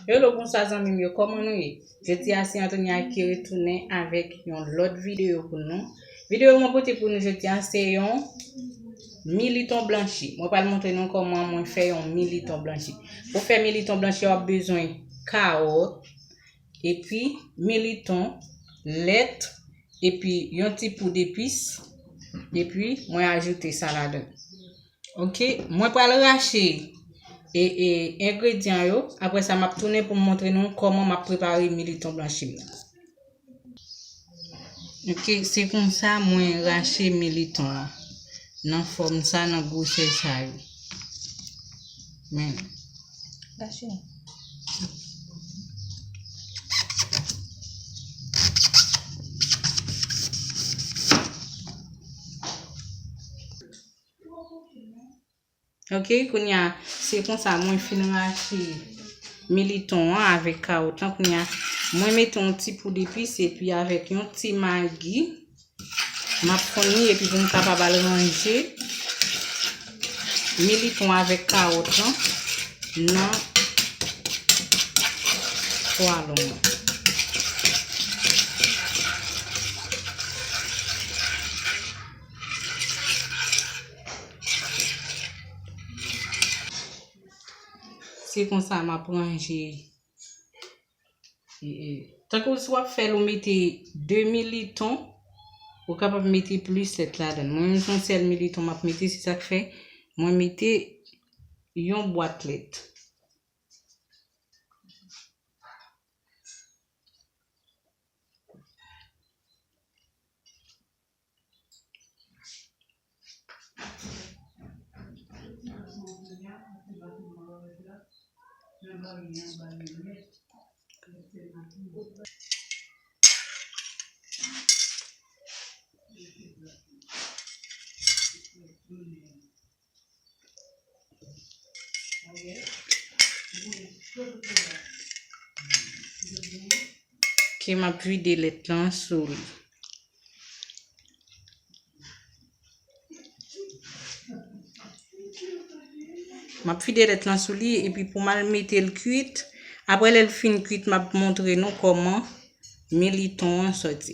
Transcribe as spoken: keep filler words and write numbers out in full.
Hello, bonswa zanmi m yo, kòman nou ye? Jodi a se Antonia ki retounen avèk yon lòt videyo pou nou. Videyo mwen pote pou nou jodi a se yon militon blanchi. Mwen pral montre nou kòman mwen fè yon militon blanchi. Pou fè militon blanchi, w ap bezwen kawòt, epi militon, lèt, epi yon ti poud epis, epi mwen ajoute sa ladan. Ok, mwen pral rache e, e, engredyan yo. Apre sa, m ap tounen pou m montre nou kòman m ap prepare militon blanchi m nan. Ok, se konsa mwen rache militon an. Nan fòm sa, nan gwosè sa yo. Men. Rache. Ok, kounye a, se konsa mwen fin rache militon an avèk kawòt lan. Kounye a, mwen mete yon ti poud epis epi avèk yon ti magi. M ap fonn li epi pou m kapab al ranje militon avèk kawòt lan nan pwalon an. Se konsa m ap ranje. E, e, tankou si w ap fè l, ou mete de militon, ou kapab mete plis lèt ladan l. Mwen menm, se yon sèl militon m ap mete, se sa k fè mwen mete yon bwat lèt. Ok, m ap vide lèt lan sou li. M ap vide lèt lan sou li, epi pou m al mete l kwit. Apre lè l fin kwit, m ap montre nou kòman militon an sòti.